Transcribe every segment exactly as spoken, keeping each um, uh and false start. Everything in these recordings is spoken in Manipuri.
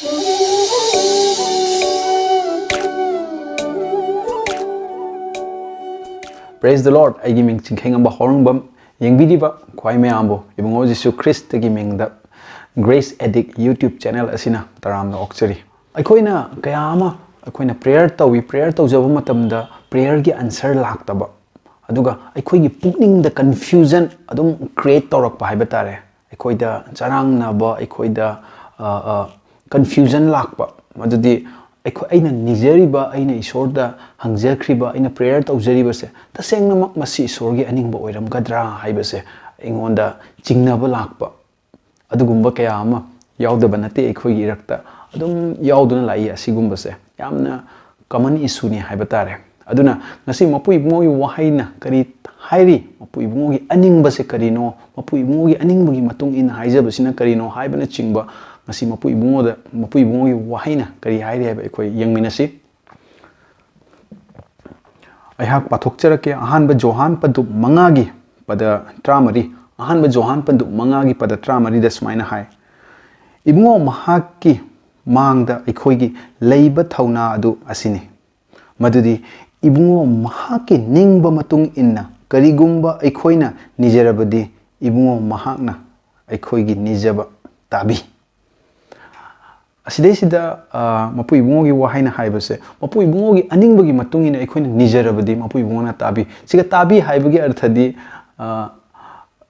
Praise the Lord. ꯑꯩꯒꯤ ꯃꯤꯡ ꯆꯤꯡꯈꯩꯉꯝꯕ ꯍꯥꯎꯔꯨꯡꯕꯝ꯫ ꯌꯦꯡꯕꯤꯔꯤꯕ ꯈ꯭ꯋꯥꯏ ꯃꯌꯥꯝꯕꯨ ꯏꯕꯨꯡꯉꯣ ꯖꯤꯁꯨ ꯈ꯭ꯔꯤꯁꯇꯒꯤ ꯃꯤꯡꯗ Grace Addict YouTube channel ꯑꯁꯤꯅ ꯇꯔꯥꯝꯅ ꯑꯣꯛꯆꯔꯤ꯫ ꯑꯩꯈꯣꯏꯅ ꯀꯌꯥ ꯑꯃ ꯑꯩꯈꯣꯏꯅ prayer ꯇꯧꯏ, prayer ꯇꯧꯖꯕ ꯃꯇꯝꯗ prayerꯒꯤ answer ꯂꯥꯛꯇꯕ, ꯑꯗꯨꯒ ꯑꯩꯈꯣꯏꯒꯤ ꯄꯨꯛꯅꯤꯡꯗ confusion ꯑꯗꯨꯝ create ꯇꯧꯔꯛꯄ ꯍꯥꯏꯕ ꯇꯥꯔꯦ꯫ ꯑꯩꯈꯣꯏꯗ ꯆꯔꯥꯡꯅꯕ, ꯑꯩꯈꯣꯏꯗ confusion ꯂꯥꯛꯄ, ꯃꯗꯨꯗꯤ ꯑꯩꯈꯣꯏ, ꯑꯩꯅ ꯅꯤꯖꯔꯤꯕ, ꯑꯩꯅ ꯏꯁꯣꯔꯗ ꯍꯪꯖꯈ꯭ꯔꯤꯕ, ꯑꯩꯅ prayer ꯇꯧꯖꯔꯤꯕꯁꯦ ꯇꯁꯦꯡꯅꯃꯛ ꯃꯁꯤ ꯏꯁꯣꯔꯒꯤ ꯑꯅꯤꯡꯕ ꯑꯣꯏꯔꯝꯒꯗ꯭ꯔꯥ ꯍꯥꯏꯕꯁꯦ ꯑꯩꯉꯣꯟꯗ ꯆꯤꯡꯅꯕ ꯂꯥꯛꯄ, ꯑꯗꯨꯒꯨꯝꯕ ꯀꯌꯥ ꯑꯃ ꯌꯥꯎꯗꯕ ꯅꯠꯇꯦ꯫ ꯑꯩꯈꯣꯏꯒꯤ ꯏꯔꯛꯇ ꯑꯗꯨꯝ ꯌꯥꯎꯗꯨꯅ ꯂꯥꯛꯏ꯫ ꯑꯁꯤꯒꯨꯝꯕꯁꯦ ꯌꯥꯝꯅ common issueꯅꯤ ꯍꯥꯏꯕ ꯇꯥꯔꯦ꯫ ꯑꯗꯨꯅ ꯉꯁꯤ ꯃꯄꯨ ꯏꯕꯨꯡꯉꯣꯒꯤ ꯋꯥꯍꯩꯅ ꯀꯔꯤ ꯍꯥꯏꯔꯤ, ꯃꯄꯨ ꯏꯕꯨꯡꯉꯣꯒꯤ ꯑꯅꯤꯡꯕꯁꯦ ꯀꯔꯤꯅꯣ, ꯃꯄꯨ ꯏꯕꯨꯡꯉꯣꯒꯤ ꯑꯅꯤꯡꯕꯒꯤ ꯃꯇꯨꯡ ꯏꯟꯅ ꯍꯥꯏꯖꯕꯁꯤꯅ ꯀꯔꯤꯅꯣ ꯍꯥꯏꯕꯅꯆꯤꯡꯕ ꯉꯁꯤ ꯃꯄꯨ ꯏꯕꯨꯡꯉꯣꯗ, ꯃꯄꯨ ꯏꯕꯨꯡꯉꯣꯒꯤ ꯋꯥꯍꯩꯅ ꯀꯔꯤ ꯍꯥꯏꯔꯤ ꯍꯥꯏꯕ ꯑꯩꯈꯣꯏ ꯌꯦꯡꯃꯤꯟꯅꯁꯤ꯫ ꯑꯩꯍꯥꯛ ꯄꯥꯊꯣꯛꯆꯔꯛꯀꯦ꯫ ꯑꯍꯥꯟꯕ ꯖꯣꯍꯥꯟ ꯄꯟꯗꯨꯞ ꯃꯉꯥꯒꯤ ꯄꯗ ꯇꯔꯥꯃꯔꯤ, ꯑꯍꯥꯟꯕ ꯖꯣꯍꯥꯟ ꯄꯟꯗꯨꯞ ꯃꯉꯥꯒꯤ ꯄꯗ ꯇꯔꯥꯃꯔꯤꯗ ꯁꯨꯃꯥꯏꯅ ꯍꯥꯏ, "ꯏꯕꯨꯡꯉꯣ, ꯃꯍꯥꯛꯀꯤ ꯃꯥꯡꯗ ꯑꯩꯈꯣꯏꯒꯤ ꯂꯩꯕ ꯊꯧꯅꯥ ꯑꯗꯨ ꯑꯁꯤꯅꯤ, ꯃꯗꯨꯗꯤ ꯏꯕꯨꯡꯉꯣ ꯃꯍꯥꯛꯀꯤ ꯅꯤꯡꯕ ꯃꯇꯨꯡ ꯏꯟꯅ ꯀꯔꯤꯒꯨꯝꯕ ꯑꯩꯈꯣꯏꯅ ꯅꯤꯖꯔꯕꯗꯤ, ꯏꯕꯨꯡꯉꯣ ꯃꯍꯥꯛꯅ ꯑꯩꯈꯣꯏꯒꯤ ꯅꯤꯖꯕ ꯇꯥꯕꯤ"꯫ ꯑꯁꯤꯗꯩꯁꯤꯗ, ꯑ, ꯃꯄꯨ ꯏꯕꯨꯡꯉꯣꯒꯤ ꯋꯥꯍꯩꯅ ꯍꯥꯏꯕꯁꯦ, ꯃꯄꯨ ꯏꯕꯨꯡꯉꯣꯒꯤ ꯑꯅꯤꯡꯕꯒꯤ ꯃꯇꯨꯡ ꯏꯟꯅ ꯑꯩꯈꯣꯏꯅ ꯅꯤꯖꯔꯕꯗꯤ ꯃꯄꯨ ꯏꯕꯨꯡꯉꯣꯅ ꯇꯥꯕꯤ꯫ ꯁꯤꯒ ꯇꯥꯕꯤ ꯍꯥꯏꯕꯒꯤ ꯑꯔꯊꯗꯤ, ꯑ,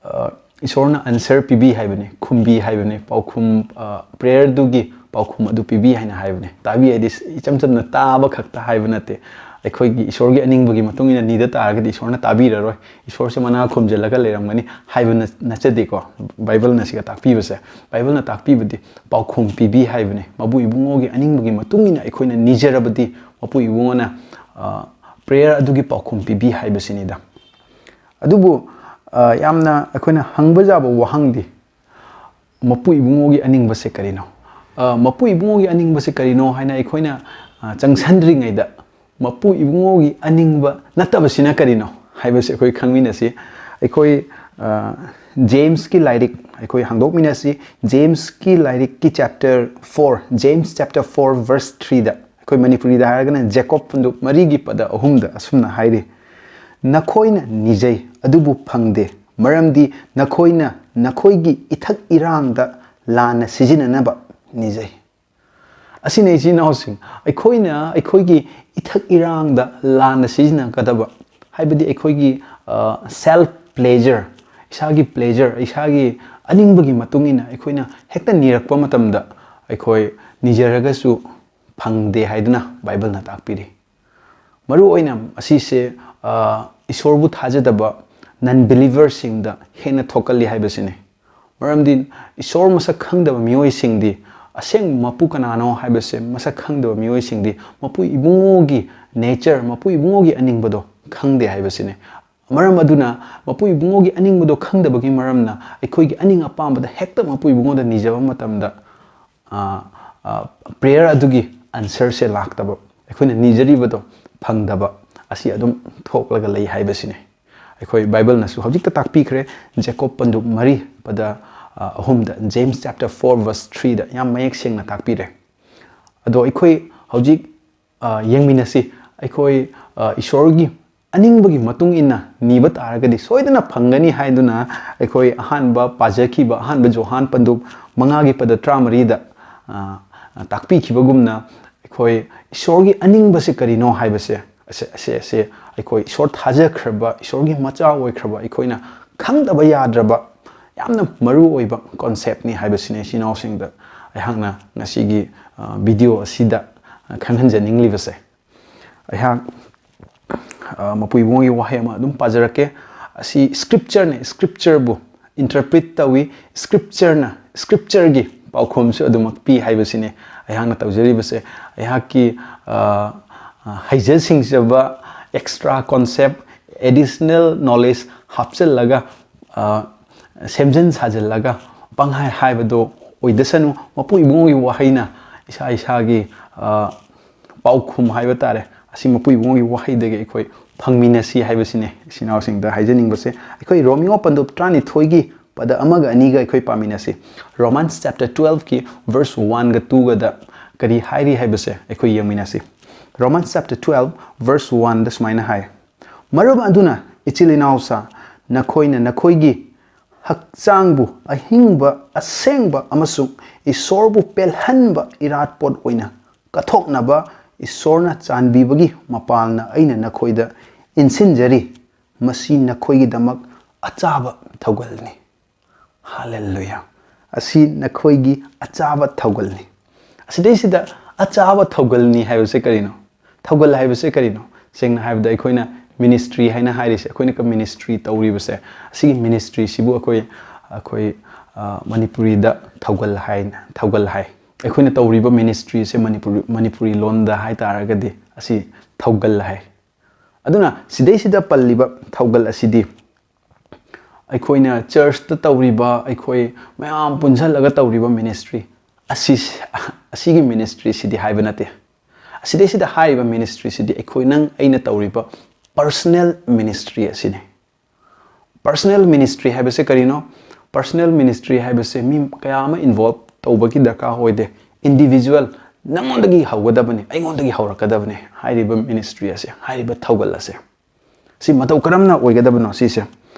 ꯑ, ꯏꯁꯣꯔꯅ answer ꯄꯤꯕꯤ ꯍꯥꯏꯕꯅꯤ, ꯈꯨꯝꯕꯤ ꯍꯥꯏꯕꯅꯤ, ꯄꯥꯎꯈꯨꯝ, ꯑ, prayerꯗꯨꯒꯤ ꯄꯥꯎꯈꯨꯝ ꯑꯗꯨ ꯄꯤꯕꯤ ꯍꯥꯏꯅ ꯍꯥꯏꯕꯅꯤ꯫ ꯇꯥꯕꯤ ꯍꯥꯏꯗꯤ ꯏꯆꯝ ꯆꯝꯅ ꯇꯥꯕ ꯈꯛꯇ ꯍꯥꯏꯕ ꯅꯠꯇꯦ꯫ ꯑꯩꯈꯣꯏꯒꯤ ꯏꯁꯣꯔꯒꯤ ꯑꯅꯤꯡꯕꯒꯤ ꯃꯇꯨꯡ ꯏꯟꯅ ꯅꯤꯗ ꯇꯥꯔꯒꯗꯤ ꯏꯁꯣꯔꯅ ꯇꯥꯕꯤꯔꯔꯣꯏ, ꯏꯁꯣꯔꯁꯦ ꯃꯅꯥ ꯈꯨꯝꯖꯤꯜꯂꯒ ꯂꯩꯔꯝꯒꯅꯤ ꯍꯥꯏꯕ ꯅ-, ꯅꯠꯆꯗꯦꯀꯣ꯫ ꯕꯥꯏꯕꯜꯅ ꯁꯤꯒ ꯇꯥꯛꯄꯤꯕꯁꯦ, ꯕꯥꯏꯕꯜꯅ ꯇꯥꯛꯄꯤꯕꯗꯤ ꯄꯥꯎꯈꯨꯝ ꯄꯤꯕꯤ ꯍꯥꯏꯕꯅꯤ꯫ ꯃꯄꯨ ꯏꯕꯨꯡꯉꯣꯒꯤ ꯑꯅꯤꯡꯕꯒꯤ ꯃꯇꯨꯡ ꯏꯟꯅ ꯑꯩꯈꯣꯏꯅ ꯅꯤꯖꯔꯕꯗꯤ ꯃꯄꯨ ꯏꯕꯨꯡꯉꯣꯅ, ꯑ, prayer ꯑꯗꯨꯒꯤ ꯄꯥꯎꯈꯨꯝ ꯄꯤꯕꯤ ꯍꯥꯏꯕꯁꯤꯅꯤꯗ꯫ ꯑꯗꯨꯕꯨ, ꯑ, ꯌꯥꯝꯅ ꯑꯩꯈꯣꯏꯅ ꯍꯪꯕ ꯌꯥꯕ ꯋꯥꯍꯪꯗꯤ, ꯃꯄꯨ ꯏꯕꯨꯡꯉꯣꯒꯤ ꯑꯅꯤꯡꯕꯁꯦ ꯀꯔꯤꯅꯣ? ꯑ, ꯃꯄꯨ ꯏꯕꯨꯡꯉꯣꯒꯤ ꯑꯅꯤꯡꯕꯁꯦ ꯀꯔꯤꯅꯣ ꯍꯥꯏꯅ ꯑꯩꯈꯣꯏꯅ, ꯑ, ꯆꯪꯁꯟꯗ꯭ꯔꯤꯉꯩꯗ, ꯃꯄꯨ ꯏꯕꯨꯡꯉꯣꯒꯤ ꯑꯅꯤꯡꯕ ꯅꯠꯇꯕꯁꯤꯅ ꯀꯔꯤꯅꯣ ꯍꯥꯏꯕꯁꯤ ꯑꯩꯈꯣꯏ ꯈꯪꯃꯤꯟꯅꯁꯤ꯫ ꯑꯩꯈꯣꯏ, ꯑ, ꯖꯦꯝꯁꯀꯤ ꯂꯥꯏꯔꯤꯛ ꯑꯩꯈꯣꯏ ꯍꯥꯡꯗꯣꯛꯃꯤꯟꯅꯁꯤ꯫ ꯖꯦꯝꯁꯀꯤ ꯂꯥꯏꯔꯤꯛꯀꯤ chapter four, James chapter four verse threeꯗ, ꯑꯩꯈꯣꯏ ꯃꯅꯤꯄꯨꯔꯤꯗ ꯍꯥꯏꯔꯒꯅ ꯖꯦꯀꯣꯕ ꯄꯟꯗꯨꯞ ꯃꯔꯤꯒꯤ ꯄꯗ ꯑꯍꯨꯝꯗ ꯑꯁꯨꯝꯅ ꯍꯥꯏꯔꯤ, "ꯅꯈꯣꯏꯅ ꯅꯤꯖꯩ, ꯑꯗꯨꯕꯨ ꯐꯪꯗꯦ, ꯃꯔꯝꯗꯤ ꯅꯈꯣꯏꯅ ꯅꯈꯣꯏꯒꯤ ꯏꯊꯛ ꯏꯔꯥꯡꯗ ꯂꯥꯟꯅ ꯁꯤꯖꯤꯟꯅꯅꯕ ꯅꯤꯖꯩ"꯫ ꯑꯁꯤꯅ, ꯏꯆꯤꯟ ꯏꯅꯥꯎꯁꯤꯡ, ꯑꯩꯈꯣꯏꯅ ꯑꯩꯈꯣꯏꯒꯤ ꯏꯊꯛ ꯏꯔꯥꯡꯗ ꯂꯥꯟꯅ ꯁꯤꯖꯤꯟꯅꯒꯗꯕ, ꯍꯥꯏꯕꯗꯤ ꯑꯩꯈꯣꯏꯒꯤ self pleasure, ꯏꯁꯥꯒꯤ pleasure, ꯏꯁꯥꯒꯤ ꯑꯅꯤꯡꯕꯒꯤ ꯃꯇꯨꯡ ꯏꯟꯅ ꯑꯩꯈꯣꯏꯅ ꯍꯦꯛꯇ ꯅꯤꯔꯛꯄ ꯃꯇꯝꯗ, ꯑꯩꯈꯣꯏ ꯅꯤꯖꯔꯒꯁꯨ ꯐꯪꯗꯦ ꯍꯥꯏꯗꯨꯅ ꯕꯥꯏꯕꯜꯅ ꯇꯥꯛꯄꯤꯔꯤ꯫ ꯃꯔꯨꯑꯣꯏꯅ ꯑꯁꯤꯁꯦ, ꯑ, ꯏꯁꯣꯔꯕꯨ ꯊꯥꯖꯗꯕ non believerꯁꯤꯡꯗ ꯍꯦꯟꯅ ꯊꯣꯛꯀꯜꯂꯤ ꯍꯥꯏꯕꯁꯤꯅꯤ꯫ ꯃꯔꯝꯗꯤ ꯏꯁꯣꯔ ꯃꯁꯛ ꯈꯪꯗꯕ ꯃꯤꯑꯣꯏꯁꯤꯡꯗꯤ ꯑꯁꯦꯡꯕ ꯃꯄꯨ ꯀꯅꯥꯅꯣ ꯍꯥꯏꯕꯁꯦ ꯃꯁꯛ ꯈꯪꯗꯕ ꯃꯤꯑꯣꯏꯁꯤꯡꯗꯤ ꯃꯄꯨ ꯏꯕꯨꯡꯉꯣꯒꯤ nature, ꯃꯄꯨ ꯏꯕꯨꯡꯉꯣꯒꯤ ꯑꯅꯤꯡꯕꯗꯣ ꯈꯪꯗꯦ ꯍꯥꯏꯕꯁꯤꯅꯤ꯫ ꯃꯔꯝ ꯑꯗꯨꯅ ꯃꯄꯨ ꯏꯕꯨꯡꯉꯣꯒꯤ ꯑꯅꯤꯡꯕꯗꯣ ꯈꯪꯗꯕꯒꯤ ꯃꯔꯝꯅ ꯑꯩꯈꯣꯏꯒꯤ ꯑꯅꯤꯡ ꯑꯄꯥꯝꯕꯗ ꯍꯦꯛꯇ ꯃꯄꯨ ꯏꯕꯨꯡꯉꯣꯗ ꯅꯤꯖꯕ ꯃꯇꯝꯗ, ꯑ, ꯑ, prayer ꯑꯗꯨꯒꯤ answerꯁꯦ ꯂꯥꯛꯇꯕ, ꯑꯩꯈꯣꯏꯅ ꯅꯤꯖꯔꯤꯕꯗꯣ ꯐꯪꯗꯕ ꯑꯁꯤ ꯑꯗꯨꯝ ꯊꯣꯛꯂꯒ ꯂꯩ ꯍꯥꯏꯕꯁꯤꯅꯤ꯫ ꯑꯩꯈꯣꯏ ꯕꯥꯏꯕꯜꯅꯁꯨ ꯍꯧꯖꯤꯛꯇ ꯇꯥꯛꯄꯤꯈ꯭ꯔꯦ, ꯖꯦꯀꯣꯕ ꯄꯟꯗꯨꯞ ꯃꯔꯤ ꯄꯗ, ꯑ, ꯑꯍꯨꯝꯗ, James chapter four verse threeꯗ ꯌꯥꯝ ꯃꯌꯦꯛ ꯁꯦꯡꯅ ꯇꯥꯛꯄꯤꯔꯦ꯫ ꯑꯗꯣ ꯑꯩꯈꯣꯏ ꯍꯧꯖꯤꯛ, ꯑ, ꯌꯦꯡꯃꯤꯟꯅꯁꯤ꯫ ꯑꯩꯈꯣꯏ, ꯑ, ꯏꯁꯣꯔꯒꯤ ꯑꯅꯤꯡꯕꯒꯤ ꯃꯇꯨꯡ ꯏꯟꯅ ꯅꯤꯕ ꯇꯥꯔꯒꯗꯤ ꯁꯣꯏꯗꯅ ꯐꯪꯒꯅꯤ ꯍꯥꯏꯗꯨꯅ ꯑꯩꯈꯣꯏ ꯑꯍꯥꯟꯕ ꯄꯥꯖꯈꯤꯕ, ꯑꯍꯥꯟꯕ ꯖꯣꯍꯥꯟ ꯄꯟꯗꯨꯞ ꯃꯉꯥꯒꯤ ꯄꯗ ꯇꯔꯥꯃꯔꯤꯗ, ꯑ, ꯇꯥꯛꯄꯤꯈꯤꯕꯒꯨꯝꯅ, ꯑꯩꯈꯣꯏ ꯏꯁꯣꯔꯒꯤ ꯑꯅꯤꯡꯕꯁꯦ ꯀꯔꯤꯅꯣ ꯍꯥꯏꯕꯁꯦ, ꯑꯁꯦ, ꯑꯁꯦ, ꯑꯁꯦ ꯑꯩꯈꯣꯏ ꯏꯁꯣꯔ ꯊꯥꯖꯈ꯭ꯔꯕ, ꯏꯁꯣꯔꯒꯤ ꯃꯆꯥ ꯑꯣꯏꯈ꯭ꯔꯕ ꯑꯩꯈꯣꯏꯅ ꯈꯪꯗꯕ ꯌꯥꯗ꯭ꯔꯕ ꯌꯥꯝꯅ ꯃꯔꯨ ꯑꯣꯏꯕ conceptꯅꯤ ꯍꯥꯏꯕꯁꯤꯅꯤ, ꯏꯆꯤꯟ ꯏꯅꯥꯎꯁꯤꯡꯗ ꯑꯩꯍꯥꯛꯅ ꯉꯁꯤꯒꯤ, ꯑ, video ꯑꯁꯤꯗ, ꯑ, ꯈꯪꯍꯟꯖꯅꯤꯡꯂꯤꯕꯁꯦ꯫ ꯑꯩꯍꯥꯛ, ꯑ, ꯃꯄꯨ ꯏꯕꯨꯡꯒꯤ ꯋꯥꯍꯩ ꯑꯃ ꯑꯗꯨꯝ ꯄꯥꯖꯔꯛꯀꯦ꯫ ꯑꯁꯤ scriptureꯅꯦ, scriptureꯕꯨ interpret ꯇꯧꯏ, scriptureꯅ, scriptureꯒꯤ ꯄꯥꯎꯈꯨꯝꯁꯨ ꯑꯗꯨꯃꯛ ꯄꯤ ꯍꯥꯏꯕꯁꯤꯅꯤ ꯑꯩꯍꯥꯛꯅ ꯇꯧꯖꯔꯤꯕꯁꯦ꯫ ꯑꯩꯍꯥꯛꯀꯤ, ꯑ, ꯑ, ꯍꯩꯖ ꯁꯤꯡꯖꯕ, extra concept, additional knowledge ꯍꯥꯞꯆꯤꯜꯂꯒ, ꯑ, ꯁꯦꯝꯖꯤꯟ ꯁꯥꯖꯤꯜꯂꯒ ꯄꯪꯍꯥꯏ ꯍꯥꯏꯕꯗꯣ ꯑꯣꯏꯗꯁꯅꯨ꯫ ꯃꯄꯨ ꯏꯕꯨꯡꯒꯤ ꯋꯥꯍꯩꯅ ꯏꯁꯥ ꯏꯁꯥꯒꯤ, ꯑ, ꯄꯥꯎꯈꯨꯝ ꯍꯥꯏꯕ ꯇꯥꯔꯦ, ꯑꯁꯤ ꯃꯄꯨ ꯏꯕꯨꯡꯉꯣꯒꯤ ꯋꯥꯍꯩꯗꯒꯤ ꯑꯩꯈꯣꯏ ꯐꯪꯃꯤꯟꯅꯁꯤ ꯍꯥꯏꯕꯁꯤꯅꯦ ꯏꯆꯤꯟ ꯏꯅꯥꯎꯁꯤꯡꯗ ꯍꯥꯏꯖꯅꯤꯡꯕꯁꯦ꯫ ꯑꯩꯈꯣꯏ ꯔꯣꯃꯤꯌꯣ ꯄꯟꯗꯨꯞ ꯇꯔꯥꯅꯤꯊꯣꯏꯒꯤ ꯄꯗ ꯑꯃꯒ ꯑꯅꯤꯒ ꯑꯩꯈꯣꯏ ꯄꯥꯃꯤꯟꯅꯁꯤ꯫ Romans chapter twelve ꯀꯤ verse one ꯒ two ꯒꯗ ꯀꯔꯤ ꯍꯥꯏꯔꯤ ꯍꯥꯏꯕꯁꯦ ꯑꯩꯈꯣꯏ ꯌꯦꯡꯃꯤꯟꯅꯁꯤ꯫ Romans chapter twelve verse one ꯗ ꯁꯨꯃꯥꯏꯅ ꯍꯥꯏ, "ꯃꯔꯝ ꯑꯗꯨꯅ ꯏꯆꯤꯜ ꯏꯅꯥꯎꯁꯥ, ꯅꯈꯣꯏꯅ ꯅꯈꯣꯏꯒꯤ ꯍꯛꯆꯥꯡꯕꯨ ꯑꯍꯤꯡꯕ, ꯑꯁꯦꯡꯕ ꯑꯃꯁꯨꯡ ꯏꯁꯣꯔꯕꯨ ꯄꯦꯜꯍꯟꯕ ꯏꯔꯥꯠꯄꯣꯠ ꯑꯣꯏꯅ ꯀꯠꯊꯣꯛꯅꯕ ꯏꯁꯣꯔꯅ ꯆꯥꯟꯕꯤꯕꯒꯤ ꯃꯄꯥꯜꯅ ꯑꯩꯅ ꯅꯈꯣꯏꯗ ꯏꯟꯁꯤꯟꯖꯔꯤ꯫ ꯃꯁꯤ ꯅꯈꯣꯏꯒꯤꯗꯃꯛ ꯑꯆꯥꯕ ꯊꯧꯒꯜꯅꯤ꯫" ꯍꯥꯂꯦꯂꯨꯌꯥ! ꯑꯁꯤ ꯅꯈꯣꯏꯒꯤ ꯑꯆꯥꯕ ꯊꯧꯒꯜꯅꯤ꯫ ꯑꯁꯤꯗꯩꯁꯤꯗ ꯑꯆꯥꯕ ꯊꯧꯒꯜꯅꯤ ꯍꯥꯏꯕꯁꯦ ꯀꯔꯤꯅꯣ? ꯊꯧꯒꯜ ꯍꯥꯏꯕꯁꯦ ꯀꯔꯤꯅꯣ? ꯁꯦꯡꯅ ꯍꯥꯏꯕꯗ ꯑꯩꯈꯣꯏꯅ ministry ꯍꯥꯏꯅ ꯍꯥꯏꯔꯤꯁꯦ, ꯑꯩꯈꯣꯏꯅ ministry ꯇꯧꯔꯤꯕꯁꯦ, ꯑꯁꯤꯒꯤ ministry ꯁꯤꯕꯨ ꯑꯩꯈꯣꯏ, ꯑꯩꯈꯣꯏ, ꯑ, ꯃꯅꯤꯄꯨꯔꯤꯗ ꯊꯧꯒꯜ ꯍꯥꯏ, ꯊꯧꯒꯜ ꯍꯥꯏ꯫ ꯑꯩꯈꯣꯏꯅ ꯇꯧꯔꯤꯕ ministry ꯁꯦ ꯃꯅꯤꯄꯨꯔꯤ, ꯃꯅꯤꯄꯨꯔꯤ ꯂꯣꯟꯗ ꯍꯥꯏ ꯇꯥꯔꯒꯗꯤ ꯑꯁꯤ ꯊꯧꯒꯜ ꯍꯥꯏ꯫ ꯑꯗꯨꯅ ꯁꯤꯗꯩꯁꯤꯗ ꯄꯜꯂꯤꯕ ꯊꯧꯒꯜ ꯑꯁꯤꯗꯤ ꯑꯩꯈꯣꯏꯅ church ꯇ ꯇꯧꯔꯤꯕ, ꯑꯩꯈꯣꯏ ꯃꯌꯥꯝ ꯄꯨꯟꯁꯤꯜꯂꯒ ꯇꯧꯔꯤꯕ ministry ꯑꯁꯤ, ꯑꯁꯤꯒꯤ ministry ꯁꯤꯗꯤ ꯍꯥꯏꯕ ꯅꯠꯇꯦ꯫ ꯑꯁꯤꯗꯩꯁꯤꯗ ꯍꯥꯏꯔꯤꯕ ministry ꯁꯤꯗꯤ ꯑꯩꯈꯣꯏ, ꯅꯪ, ꯑꯩꯅ ꯇꯧꯔꯤꯕ personal ministry ꯑꯁꯤꯅꯤ꯫ Personal ministry ꯍꯥꯏꯕꯁꯦ ꯀꯔꯤꯅꯣ? Personal ministry ꯍꯥꯏꯕꯁꯦ ꯃꯤ ꯀꯌꯥ ꯑꯃ involve ꯇꯧꯕꯒꯤ ꯗꯔꯀꯥꯔ ꯑꯣꯏꯗꯦ꯫ Individual, ꯅꯪꯉꯣꯟꯗꯒꯤ ꯍꯧꯒꯗꯕꯅꯤ, ꯑꯩꯉꯣꯟꯗꯒꯤ ꯍꯧꯔꯛꯀꯗꯕꯅꯤ ꯍꯥꯏꯔꯤꯕ ministry ꯑꯁꯦ, ꯍꯥꯏꯔꯤꯕ ꯊꯧꯒꯜ ꯑꯁꯦ꯫ ꯁꯤ ꯃꯇꯧ ꯀꯔꯝꯅ ꯑꯣꯏꯒꯗꯕꯅꯣ ꯁꯤꯁꯦ?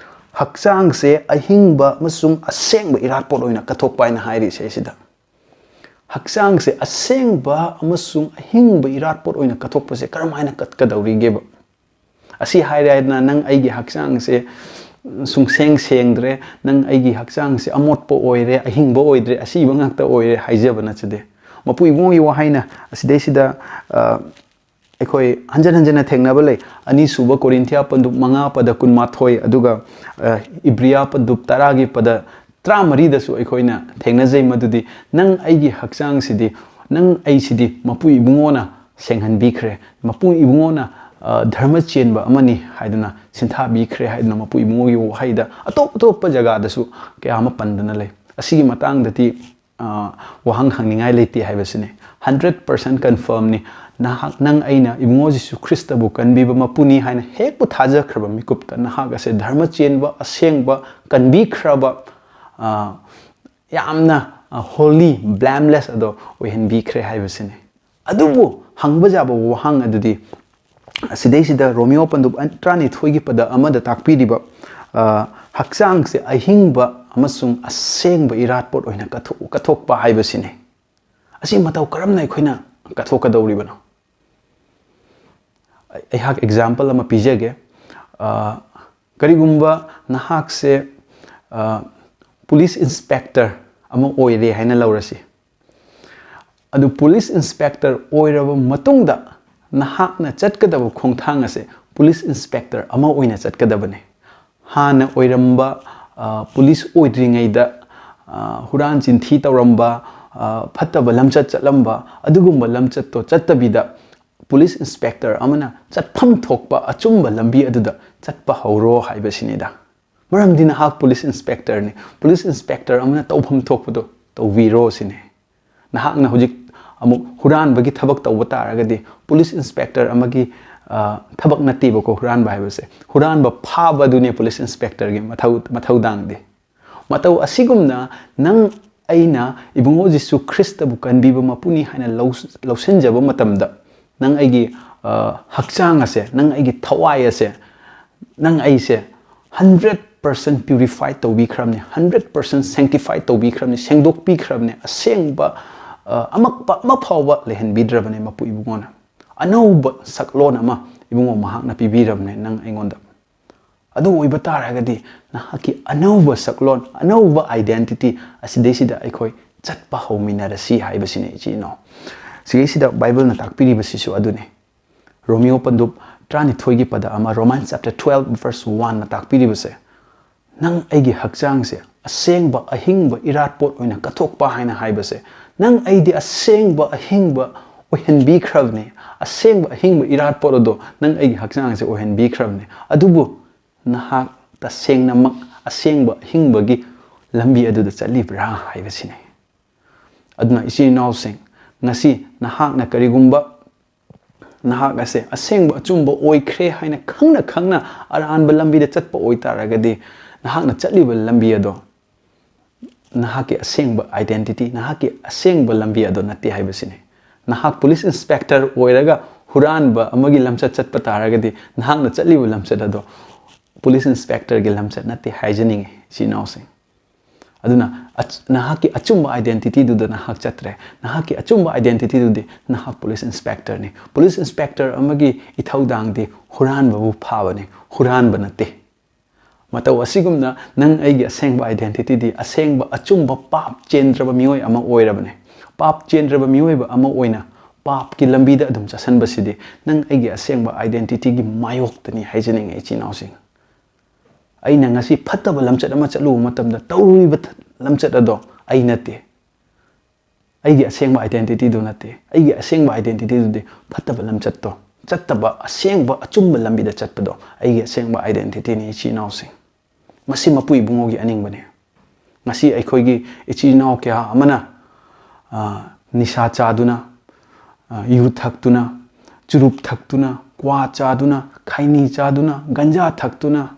ꯍꯛꯆꯥꯡꯁꯦ ꯑꯍꯤꯡꯕ ꯑꯃꯁꯨꯡ ꯑꯁꯦꯡꯕ ꯏꯔꯥꯠꯄꯣꯠ ꯑꯣꯏꯅ ꯀꯠꯊꯣꯛꯄ ꯍꯥꯏꯅ ꯍꯥꯏꯔꯤꯁꯦ ꯁꯤꯗ꯫ ꯍꯛꯆꯥꯡꯁꯦ ꯑꯁꯦꯡꯕ ꯑꯃꯁꯨꯡ ꯑꯍꯤꯡꯕ ꯏꯔꯥꯠꯄꯣꯠ ꯑꯣꯏꯅ ꯀꯠꯊꯣꯛꯄꯁꯦ ꯀꯔꯝ ꯍꯥꯏꯅ ꯀꯠꯀꯗꯧꯔꯤꯒꯦꯕ? ꯑꯁꯤ ꯍꯥꯏꯔꯦ ꯍꯥꯏꯗꯅ ꯅꯪ ꯑꯩꯒꯤ ꯍꯛꯆꯥꯡꯁꯦ ꯁꯨꯡꯁꯦꯡ ꯁꯦꯡꯗ꯭ꯔꯦ, ꯅꯪ ꯑꯩꯒꯤ ꯍꯛꯆꯥꯡꯁꯦ ꯑꯃꯣꯠꯄ ꯑꯣꯏꯔꯦ, ꯑꯍꯤꯡꯕ ꯑꯣꯏꯗ꯭ꯔꯦ, ꯑꯁꯤꯕ ꯉꯥꯛꯇ ꯑꯣꯏꯔꯦ ꯍꯥꯏꯖꯕ ꯅꯠꯆꯗꯦ꯫ ꯃꯄꯨ ꯏꯕꯨꯡꯉꯣꯒꯤ ꯋꯥꯍꯩꯅ ꯑꯁꯤꯗꯩꯁꯤꯗ, ꯑ, ꯑꯩꯈꯣꯏ ꯍꯟꯖꯟ ꯍꯟꯖꯟꯅ ꯊꯦꯡꯅꯕ ꯂꯩ꯫ ꯑꯅꯤꯁꯨꯕ ꯀꯣꯔꯤꯟꯊꯤꯌꯥ ꯄꯟꯗꯨꯞ ꯃꯉꯥ ꯄꯗ ꯀꯨꯟꯃꯥꯊꯣꯏ, ꯑꯗꯨꯒ, ꯑ, ꯏꯕ꯭ꯔꯤꯌꯥ ꯄꯟꯗꯨꯞ ꯇꯔꯥꯒꯤ ꯄꯗ ꯇꯔꯥꯃꯔꯤꯗꯁꯨ ꯑꯩꯈꯣꯏꯅ ꯊꯦꯡꯅꯖꯩ ꯃꯗꯨꯗꯤ, "ꯅꯪ ꯑꯩꯒꯤ ꯍꯛꯆꯥꯡꯁꯤꯗꯤ, ꯅꯪ ꯑꯩꯁꯤꯗꯤ ꯃꯄꯨ ꯏꯕꯨꯡꯉꯣꯅ ꯁꯦꯡꯍꯟꯕꯤꯈ꯭ꯔꯦ, ꯃꯄꯨ ꯏꯕꯨꯡꯉꯣꯅ, ꯑ, ꯙꯔꯃ ꯆꯦꯟꯕ ꯑꯃꯅꯤ" ꯍꯥꯏꯗꯨꯅ ꯁꯤꯟꯊꯥꯕꯤꯈ꯭ꯔꯦ ꯍꯥꯏꯗꯨꯅ ꯃꯄꯨ ꯏꯕꯨꯡꯉꯣꯒꯤ ꯋꯥꯍꯩꯗ ꯑꯇꯣꯞ ꯑꯇꯣꯞꯄ ꯖꯒꯥꯗꯁꯨ ꯀꯌꯥ ꯑꯃ ꯄꯟꯗꯨꯅ ꯂꯩ꯫ ꯑꯁꯤꯒꯤ ꯃꯇꯥꯡꯗꯗꯤ, ꯑ, ꯋꯥꯍꯪ ꯍꯪꯅꯤꯡꯉꯥꯏ ꯂꯩꯇꯦ ꯍꯥꯏꯕꯁꯤꯅꯤ꯫ Hundred percent confirm ꯅꯤ꯫ ꯅꯍꯥꯛ, ꯅꯪ, ꯑꯩꯅ ꯏꯕꯨꯡꯉꯣ ꯖꯤꯁꯨ ꯈ꯭ꯔꯤꯁꯇꯕꯨ ꯀꯟꯕꯤꯕ ꯃꯄꯨꯅꯤ ꯍꯥꯏꯅ ꯍꯦꯛꯄꯨ ꯊꯥꯖꯈ꯭ꯔꯕ ꯃꯤꯀꯨꯞꯇ ꯅꯍꯥꯛ ꯑꯁꯦ ꯙꯔꯃ ꯆꯦꯟꯕ, ꯑꯁꯦꯡꯕ, ꯀꯟꯕꯤꯈ꯭ꯔꯕ, ꯑ, ꯌꯥꯝꯅ, ꯑ, holy, blameless ꯑꯗꯣ ꯑꯣꯏꯍꯟꯕꯤꯈ꯭ꯔꯦ ꯍꯥꯏꯕꯁꯤꯅꯤ꯫ ꯑꯗꯨꯕꯨ ꯍꯪꯕ ꯌꯥꯕ ꯋꯥꯍꯪ ꯑꯗꯨꯗꯤ, ꯁꯤꯗꯩꯁꯤꯗ ꯔꯣꯃꯤꯌꯣ ꯄꯟꯗꯨꯞ ꯇꯔꯥꯅꯤꯊꯣꯏꯒꯤ ꯄꯗ ꯑꯃꯗ ꯇꯥꯛꯄꯤꯔꯤꯕ, ꯑ, ꯍꯛꯆꯥꯡꯁꯦ ꯑꯍꯤꯡꯕ ꯑꯃꯁꯨꯡ ꯑꯁꯦꯡꯕ ꯏꯔꯥꯠꯄꯣꯠ ꯑꯣꯏꯅ ꯀꯠꯊꯣꯛ-, ꯀꯠꯊꯣꯛꯄ ꯍꯥꯏꯕꯁꯤꯅꯤ꯫ ꯑꯁꯤ ꯃꯇꯧ ꯀꯔꯝꯅ ꯑꯩꯈꯣꯏꯅ ꯀꯠꯊꯣꯛꯀꯗꯧꯔꯤꯕꯅꯣ? ꯑꯩ-, ꯑꯩꯍꯥꯛ example ꯑꯃ ꯄꯤꯖꯒꯦ꯫ ꯑ, ꯀꯔꯤꯒꯨꯝꯕ ꯅꯍꯥꯛꯁꯦ, ꯑ, police inspector ꯑꯃ ꯑꯣꯏꯔꯦ ꯍꯥꯏꯅ ꯂꯧꯔꯁꯤ꯫ ꯑꯗꯨ police inspector ꯑꯣꯏꯔꯕ ꯃꯇꯨꯡꯗ ꯅꯍꯥꯛꯅ ꯆꯠꯀꯗꯕ ꯈꯣꯡꯊꯥꯡ ꯑꯁꯦ police inspector ꯑꯃ ꯑꯣꯏꯅ ꯆꯠꯀꯗꯕꯅꯤ꯫ ꯍꯥꯟꯅ ꯑꯣꯏꯔꯝꯕ, ꯑ, police ꯑꯣꯏꯗ꯭ꯔꯤꯉꯩꯗ, ꯑ, ꯍꯨꯔꯥꯟ ꯆꯤꯟꯊꯤ ꯇꯧꯔꯝꯕ, ꯑ, ꯐꯠꯇꯕ ꯂꯝꯆꯠ ꯆꯠꯂꯝꯕ, ꯑꯗꯨꯒꯨꯝꯕ ꯂꯝꯆꯠꯇꯣ ꯆꯠꯇꯕꯤꯗ police inspector ꯑꯃꯅ ꯆꯠꯐꯝ ꯊꯣꯛꯄ ꯑꯆꯨꯝꯕ ꯂꯝꯕꯤ ꯑꯗꯨꯗ ꯆꯠꯄ ꯍꯧꯔꯣ ꯍꯥꯏꯕꯁꯤꯅꯤꯗ꯫ ꯃꯔꯝꯗꯤ ꯅꯍꯥꯛ police inspectorꯅꯤ꯫ Police inspector ꯑꯃꯅ ꯇꯧꯐꯝ ꯊꯣꯛꯄꯗꯣ ꯇꯧꯕꯤꯔꯣ ꯁꯤꯅꯤ꯫ ꯅꯍꯥꯛꯅ ꯍꯧꯖꯤꯛ ꯑꯃꯨꯛ ꯍꯨꯔꯥꯟꯕꯒꯤ ꯊꯕꯛ ꯇꯧꯕ ꯇꯥꯔꯒꯗꯤ, police inspector ꯑꯃꯒꯤ, ꯑ, ꯊꯕꯛ ꯅꯠꯇꯦꯕꯀꯣ ꯍꯨꯔꯥꯟꯕ ꯍꯥꯏꯕꯁꯦ꯫ ꯍꯨꯔꯥꯟꯕ ꯐꯥꯕ ꯑꯗꯨꯅꯦ police inspectorꯒꯤ ꯃꯊꯧ, ꯃꯊꯧꯗꯥꯡꯗꯤ꯫ ꯃꯇꯧ ꯑꯁꯤꯒꯨꯝꯅ ꯅꯪ ꯑꯩꯅ ꯏꯕꯨꯡꯉꯣ ꯖꯤꯁꯨ ꯈ꯭ꯔꯤꯁꯇꯕꯨ ꯀꯟꯕꯤꯕ ꯃꯄꯨꯅꯤ ꯍꯥꯏꯅ ꯂꯧ-, ꯂꯧꯁꯤꯟꯖꯕ ꯃꯇꯝꯗ, ꯅꯪ ꯑꯩꯒꯤ, ꯑ, ꯍꯛꯆꯥꯡ ꯑꯁꯦ, ꯅꯪ ꯑꯩꯒꯤ ꯊꯋꯥꯏ ꯑꯁꯦ, ꯅꯪ ꯑꯩꯁꯦ hundred percent purify ꯇꯧꯕꯤꯈ꯭ꯔꯕꯅꯤ, hundred percent sanctify ꯇꯧꯕꯤꯈ꯭ꯔꯕꯅꯤ, ꯁꯦꯡꯗꯣꯛꯄꯤꯈ꯭ꯔꯕꯅꯤ, ꯑꯁꯦꯡꯕ, ꯑ, ꯑꯃꯛꯄ ꯑꯃ ꯐꯥꯎꯕ ꯂꯩꯍꯟꯕꯤꯗ꯭ꯔꯕꯅꯤ ꯃꯄꯨ ꯏꯕꯨꯡꯉꯣꯅ꯫ ꯑꯅꯧꯕ ꯁꯛꯂꯣꯟ ꯑꯃ ꯏꯕꯨꯡꯉꯣ ꯃꯍꯥꯛꯅ ꯄꯤꯕꯤꯔꯕꯅꯤ ꯅꯪ ꯑꯩꯉꯣꯟꯗ꯫ ꯑꯗꯨ ꯑꯣꯏꯕ ꯇꯥꯔꯒꯗꯤ ꯅꯍꯥꯛꯀꯤ ꯑꯅꯧꯕ ꯁꯛꯂꯣꯟ, ꯑꯅꯧꯕ identity ꯑꯁꯤꯗꯩꯁꯤꯗ ꯑꯩꯈꯣꯏ ꯆꯠꯄ ꯍꯧꯃꯤꯟꯅꯔꯁꯤ ꯍꯥꯏꯕꯁꯤꯅꯤ, ꯏꯆꯤꯟ ꯏꯅꯥꯎ꯫ ꯁꯤꯒꯩꯁꯤꯗ ꯕꯥꯏꯕꯜꯅ ꯇꯥꯛꯄꯤꯔꯤꯕꯁꯤꯁꯨ ꯑꯗꯨꯅꯤ꯫ ꯔꯣꯃꯤꯌꯣ ꯄꯟꯗꯨꯞ ꯇꯔꯥꯅꯤꯊꯣꯏꯒꯤ ꯄꯗ ꯑꯃ, Romans chapter twelve verse one ꯅ ꯇꯥꯛꯄꯤꯔꯤꯕꯁꯦ, ꯅꯪ ꯑꯩꯒꯤ ꯍꯛꯆꯥꯡꯁꯦ ꯑꯁꯦꯡꯕ ꯑꯍꯤꯡꯕ ꯏꯔꯥꯠꯄꯣꯠ ꯑꯣꯏꯅ ꯀꯠꯊꯣꯛꯄ ꯍꯥꯏꯅ ꯍꯥꯏꯕꯁꯦ, ꯅꯪ ꯑꯩꯗꯤ ꯑꯁꯦꯡꯕ ꯑꯍꯤꯡꯕ ꯑꯣꯏꯍꯟꯕꯤꯈ꯭ꯔꯕꯅꯤ꯫ ꯑꯁꯦꯡꯕ ꯑꯍꯤꯡꯕ ꯏꯔꯥꯠꯄꯣꯠ ꯑꯗꯣ ꯅꯪ ꯑꯩꯒꯤ ꯍꯛꯆꯥꯡꯁꯦ ꯑꯣꯏꯍꯟꯕꯤꯈ꯭ꯔꯕꯅꯤ꯫ ꯑꯗꯨꯕꯨ ꯅꯍꯥꯛ ꯇꯁꯦꯡꯅꯃꯛ ꯑꯁꯦꯡꯕ ꯑꯍꯤꯡꯕꯒꯤ ꯂꯝꯕꯤ ꯑꯗꯨꯗ ꯆꯠꯂꯤꯕ꯭ꯔꯥ ꯍꯥꯏꯕꯁꯤꯅꯤ꯫ ꯑꯗꯨꯅ ꯏꯆꯤꯟ ꯏꯅꯥꯎꯁꯤꯡ, ꯉꯁꯤ ꯅꯍꯥꯛꯅ ꯀꯔꯤꯒꯨꯝꯕ ꯅꯍꯥꯛ ꯑꯁꯦ ꯑꯁꯦꯡꯕ ꯑꯆꯨꯝꯕ ꯑꯣꯏꯈ꯭ꯔꯦ ꯍꯥꯏꯅ ꯈꯪꯅ ꯈꯪꯅ ꯑꯔꯥꯟꯕ ꯂꯝꯕꯤꯗ ꯆꯠꯄ ꯑꯣꯏꯇꯥꯔꯒꯗꯤ, ꯅꯍꯥꯛꯅ ꯆꯠꯂꯤꯕ ꯂꯝꯕꯤ ꯑꯗꯣ ꯅꯍꯥꯛꯀꯤ ꯑꯁꯦꯡꯕ identity, ꯅꯍꯥꯛꯀꯤ ꯑꯁꯦꯡꯕ ꯂꯝꯕꯤ ꯑꯗꯣ ꯅꯠꯇꯦ ꯍꯥꯏꯕꯁꯤꯅꯤ꯫ ꯅꯍꯥꯛ police inspector ꯑꯣꯏꯔꯒ ꯍꯨꯔꯥꯟꯕ ꯑꯃꯒꯤ ꯂꯝꯆꯠ ꯆꯠꯄ ꯇꯥꯔꯒꯗꯤ, ꯅꯍꯥꯛꯅ ꯆꯠꯂꯤꯕ ꯂꯝꯆꯠ ꯑꯗꯣ police inspectorꯒꯤ ꯂꯝꯆꯠ ꯅꯠꯇꯦ ꯍꯥꯏꯖꯅꯤꯡꯉꯤ, ꯏꯆꯤꯟ ꯏꯅꯥꯎꯁꯤꯡ꯫ ꯑꯗꯨꯅ ꯑꯆ-, ꯅꯍꯥꯛꯀꯤ ꯑꯆꯨꯝꯕ identityꯗꯨꯗ ꯅꯍꯥꯛ ꯆꯠꯇ꯭ꯔꯦ꯫ ꯅꯍꯥꯛꯀꯤ ꯑꯆꯨꯝꯕ identityꯗꯨꯗꯤ ꯅꯍꯥꯛ police inspectorꯅꯤ꯫ Police inspector ꯑꯃꯒꯤ ꯏꯊꯧꯗꯥꯡꯗꯤ ꯍꯨꯔꯥꯟꯕꯕꯨ ꯐꯥꯕꯅꯤ, ꯍꯨꯔꯥꯟꯕ ꯅꯠꯇꯦ꯫ ꯃꯇꯧ ꯑꯁꯤꯒꯨꯝꯅ ꯅꯪ ꯑꯩꯒꯤ ꯑꯁꯦꯡꯕ identityꯗꯤ ꯑꯁꯦꯡꯕ, ꯑꯆꯨꯝꯕ, ꯄꯥꯞ ꯆꯦꯟꯗ꯭ꯔꯕ ꯃꯤꯑꯣꯏ ꯑꯃ ꯑꯣꯏꯔꯕꯅꯤ꯫ ꯄꯥꯞ ꯆꯦꯟꯗ꯭ꯔꯕ ꯃꯤꯑꯣꯏꯕ ꯑꯃ ꯑꯣꯏꯅ ꯄꯥꯞꯀꯤ ꯂꯝꯕꯤꯗ ꯑꯗꯨꯝ ꯆꯠꯁꯟꯕꯁꯤꯗꯤ ꯅꯪ ꯑꯩꯒꯤ ꯑꯁꯦꯡꯕ identityꯒꯤ ꯃꯥꯌꯣꯛꯇꯅꯤ ꯍꯥꯏꯖꯅꯤꯡꯉꯤ, ꯏꯆꯤꯟ ꯏꯅꯥꯎꯁꯤꯡ꯫ ꯑꯩꯅ ꯉꯁꯤ ꯐꯠꯇꯕ ꯂꯝꯆꯠ ꯑꯃ ꯆꯠꯂꯨꯕ ꯃꯇꯝꯗ ꯇꯧꯔꯨꯔꯤꯕ ꯊ-, ꯂꯝꯆꯠ ꯑꯗꯣ ꯑꯩ ꯅꯠꯇꯦ꯫ ꯑꯩꯒꯤ ꯑꯁꯦꯡꯕ identityꯗꯨ ꯅꯠꯇꯦ꯫ ꯑꯩꯒꯤ ꯑꯁꯦꯡꯕ identityꯗꯨꯗꯤ ꯐꯠꯇꯕ ꯂꯝꯆꯠꯇꯣ, ꯆꯠꯇꯕ, ꯑꯁꯦꯡꯕ ꯑꯆꯨꯝꯕ ꯂꯝꯕꯤꯗ ꯆꯠꯄꯗꯣ ꯑꯩꯒꯤ ꯑꯁꯦꯡꯕ identityꯅꯤ, ꯏꯆꯤꯟ ꯏꯅꯥꯎꯁꯤꯡ꯫ ꯃꯁꯤ ꯃꯄꯨ ꯏꯕꯨꯡꯉꯣꯒꯤ ꯑꯅꯤꯡꯕꯅꯤ꯫ ꯉꯁꯤ ꯑꯩꯈꯣꯏꯒꯤ ꯏꯆꯤꯜ ꯏꯅꯥꯎ ꯀꯌꯥ ꯑꯃꯅ, ꯑ, ꯅꯤꯁꯥ ꯆꯥꯗꯨꯅ, ꯑ, ꯌꯨ ꯊꯛꯇꯨꯅ, ꯆꯨꯔꯨꯞ ꯊꯛꯇꯨꯅ, ꯀ꯭ꯋꯥ ꯆꯥꯗꯨꯅ, ꯈꯩꯅꯤ ꯆꯥꯗꯨꯅ, ꯒꯟꯖꯥ ꯊꯛꯇꯨꯅ,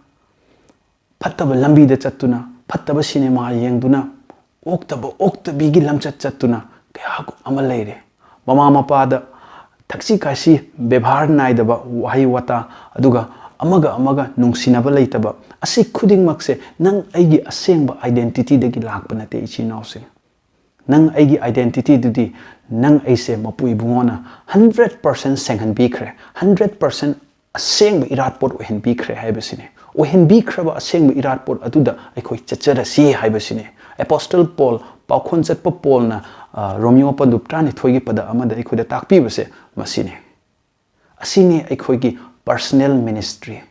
ꯐꯠꯇꯕ ꯂꯝꯕꯤꯗ ꯆꯠꯇꯨꯅ, ꯐꯠꯇꯕ ꯁꯤꯅꯦꯃꯥ ꯌꯦꯡꯗꯨꯅ, ꯑꯣꯛꯇꯕ ꯑꯣꯛꯇꯕꯤꯒꯤ ꯂꯝꯆꯠ ꯆꯠꯇꯨꯅ ꯀꯌꯥ ꯑꯃ ꯂꯩꯔꯦ꯫ ꯃꯃꯥ ꯃꯄꯥꯗ ꯊꯛꯁꯤ ꯈꯥꯁꯤ, ꯕꯦꯕꯥꯔ ꯅꯥꯏꯗꯕ ꯋꯥꯍꯩ ꯋꯥꯇꯥ, ꯑꯗꯨꯒ ꯑꯃꯒ ꯑꯃꯒ ꯅꯨꯡꯁꯤꯅꯕ ꯂꯩꯇꯕ, ꯑꯁꯤ ꯈꯨꯗꯤꯡꯃꯛꯁꯦ ꯅꯪ ꯑꯩꯒꯤ ꯑꯁꯦꯡꯕ identityꯗꯒꯤ ꯂꯥꯛꯄ ꯅꯠꯇꯦ, ꯏꯆꯤꯟ ꯏꯅꯥꯎꯁꯤꯡ꯫ ꯅꯪ ꯑꯩꯒꯤ identityꯗꯨꯗꯤ ꯅꯪ ꯑꯩꯁꯦ ꯃꯄꯨ ꯏꯕꯨꯡꯉꯣꯅ hundred percent ꯁꯦꯡꯍꯟꯕꯤꯈ꯭ꯔꯦ, hundred percent ꯑꯁꯦꯡꯕ ꯏꯔꯥꯠꯄꯣꯠ ꯑꯣꯏꯍꯟꯕꯤꯈ꯭ꯔꯦ ꯍꯥꯏꯕꯁꯤꯅꯤ꯫ ꯑꯣꯏꯍꯟꯕꯤꯈ꯭ꯔꯕ ꯑꯁꯦꯡꯕ ꯏꯔꯥꯠꯄꯣꯠ ꯑꯗꯨꯗ ꯑꯩꯈꯣꯏ ꯆꯠꯆꯔꯁꯤ ꯍꯥꯏꯕꯁꯤꯅꯤ꯫ ꯑꯦꯄꯣꯁꯇꯜ ꯄꯣꯜ, ꯄꯥꯎꯈꯣꯟ ꯆꯠꯄ ꯄꯣꯜꯅ, ꯑ, ꯔꯣꯃꯤꯌꯣ ꯄꯟꯗꯨꯞ ꯇꯔꯥꯅꯤꯊꯣꯏꯒꯤ ꯄꯗ ꯑꯃꯗ ꯑꯩꯈꯣꯏꯗ ꯇꯥꯛꯄꯤꯕꯁꯦ ꯃꯁꯤꯅꯤ꯫ ꯑꯁꯤꯅꯤ ꯑꯩꯈꯣꯏꯒꯤ personal ministry,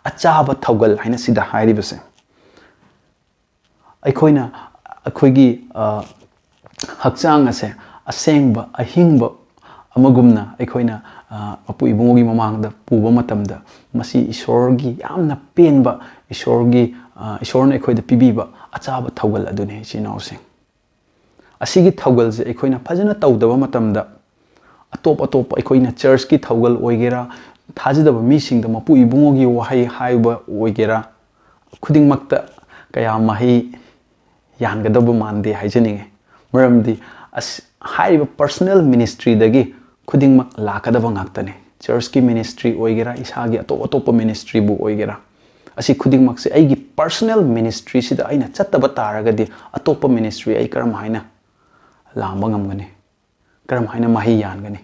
ꯑꯆꯥꯕ ꯊꯧꯒꯜ ꯍꯥꯏꯅ ꯁꯤꯗ ꯍꯥꯏꯔꯤꯕꯁꯦ꯫ ꯑꯩꯈꯣꯏꯅ ꯑꯩꯈꯣꯏꯒꯤ, ꯑ, ꯍꯛꯆꯥꯡ ꯑꯁꯦ ꯑꯁꯦꯡꯕ, ꯑꯍꯤꯡꯕ ꯑꯃꯒꯨꯝꯅ ꯑꯩꯈꯣꯏꯅ, ꯑ, ꯃꯄꯨ ꯏꯕꯨꯡꯉꯣꯒꯤ ꯃꯃꯥꯡꯗ ꯄꯨꯕ ꯃꯇꯝꯗ, ꯃꯁꯤ ꯏꯁꯣꯔꯒꯤ ꯌꯥꯝꯅ ꯄꯦꯟꯕ, ꯏꯁꯣꯔꯒꯤ, ꯑ, ꯏꯁꯣꯔꯅ ꯑꯩꯈꯣꯏꯗ ꯄꯤꯕꯤꯕ ꯑꯆꯥꯕ ꯊꯧꯒꯜ ꯑꯗꯨꯅꯤ, ꯏꯆꯤꯟ ꯏꯅꯥꯎꯁꯤꯡ꯫ ꯑꯁꯤꯒꯤ ꯊꯧꯒꯜꯁꯦ ꯑꯩꯈꯣꯏꯅ ꯐꯖꯅ ꯇꯧꯗꯕ ꯃꯇꯝꯗ, ꯑ-, ꯑꯇꯣꯞ ꯑꯇꯣꯞꯄ ꯑꯩꯈꯣꯏꯅ ꯆꯔꯆꯀꯤ ꯊꯧꯒꯜ ꯑꯣꯏꯒꯦꯔꯥ, ꯊꯥꯖꯗꯕ ꯃꯤꯁꯤꯡꯗ ꯃꯄꯨ ꯏꯕꯨꯡꯉꯣꯒꯤ ꯋꯥꯍꯩ ꯍꯥꯏꯕ ꯑꯣꯏꯒꯦꯔꯥ, ꯈꯨꯗꯤꯡꯃꯛꯇ ꯀꯌꯥ ꯃꯍꯩ ꯌꯥꯟꯒꯗꯕ ꯃꯥꯟꯗꯦ ꯍꯥꯏꯖꯅꯤꯡꯉꯤ꯫ ꯃꯔꯝꯗꯤ ꯑꯁ, ꯍꯥꯏꯔꯤꯕ personal ministryꯗꯒꯤ ꯈꯨꯗꯤꯡꯃꯛ ꯂꯥꯛꯀꯗꯕ ꯉꯥꯛꯇꯅꯤ꯫ ꯆꯔꯆꯀꯤ ministry ꯑꯣꯏꯒꯦꯔꯥ, ꯏꯁꯥꯒꯤ ꯑꯇꯣꯞ ꯑꯇꯣꯞꯄ ministryꯕꯨ ꯑꯣꯏꯒꯦꯔꯥ, ꯑꯁꯤ ꯈꯨꯗꯤꯡꯃꯛꯁꯦ ꯑꯩꯒꯤ personal ministryꯁꯤꯗ ꯑꯩꯅ ꯆꯠꯇꯕ ꯇꯥꯔꯒꯗꯤ, ꯑꯇꯣꯞꯄ ministry ꯑꯩ ꯀꯔꯝ ꯍꯥꯏꯅ ꯂꯥꯝꯕ ꯉꯝꯒꯅꯤ? ꯀꯔꯝ ꯍꯥꯏꯅ ꯃꯍꯩ ꯌꯥꯟꯒꯅꯤ?